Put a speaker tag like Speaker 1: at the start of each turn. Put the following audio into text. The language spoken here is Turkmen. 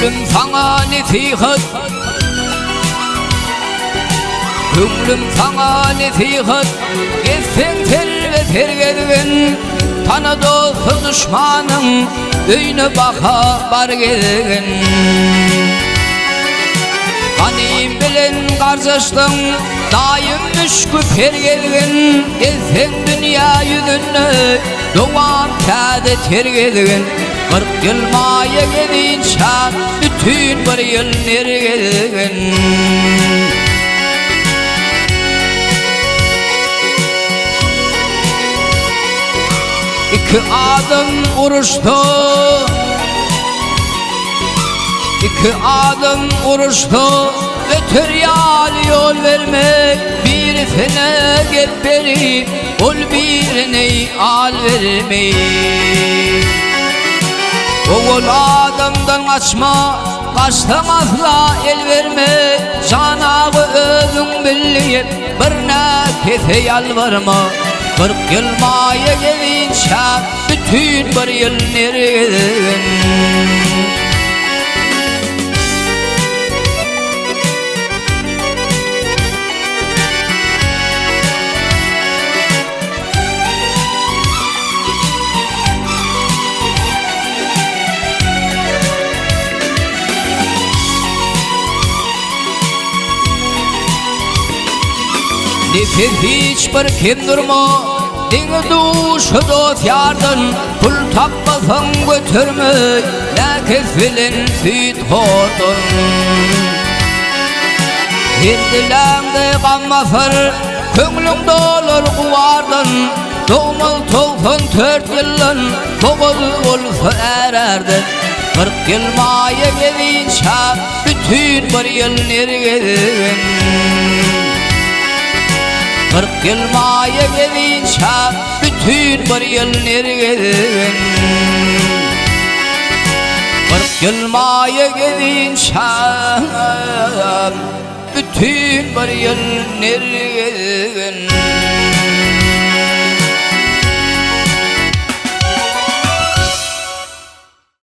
Speaker 1: Köňlüm saňa nesihat Köňlüm saňa nesihat Gezseň serbe-ser gezgin Tana dosty duşmanyň Öýüne baka bar gezgin Ganym bilen garjaşdyň Daýym müşki per gezgin Gezseň dünýä ýüzünde Dowam täze ter gezgin 40 ýyl maýa gezinçä Bütin bir ýyl ner gezgin Iki adam uruşsa Iki adam uruşsa Öter ýaly ýol berme Birisine gep berip Ol birini al berme Ogul adamdan gaçma Gaçsaň asla el berme Janagy özüň bil Bir näkese ýalbarma 40 ýyl maýa gezinçä Bütin bir ýyl nergin. Nefes hiç bir kem durma Diňe duşy dost-ýardan Pul tapmasaň göterme Näkes bilen süýt hordan. Her diläňde gam basar Köňlüň dolar gubardan Dogmaz 94 ýyldan Bogaz bolsa är-ärden 40 ýyl maýa gezinçä Bütin bir ýyl ner gezgin. 40 ýyl maýa gezinçä Bütin bir ýyl ner gezgin. 40 ýyl maýa gezinçä Bütin bir ýyl ner gezgin.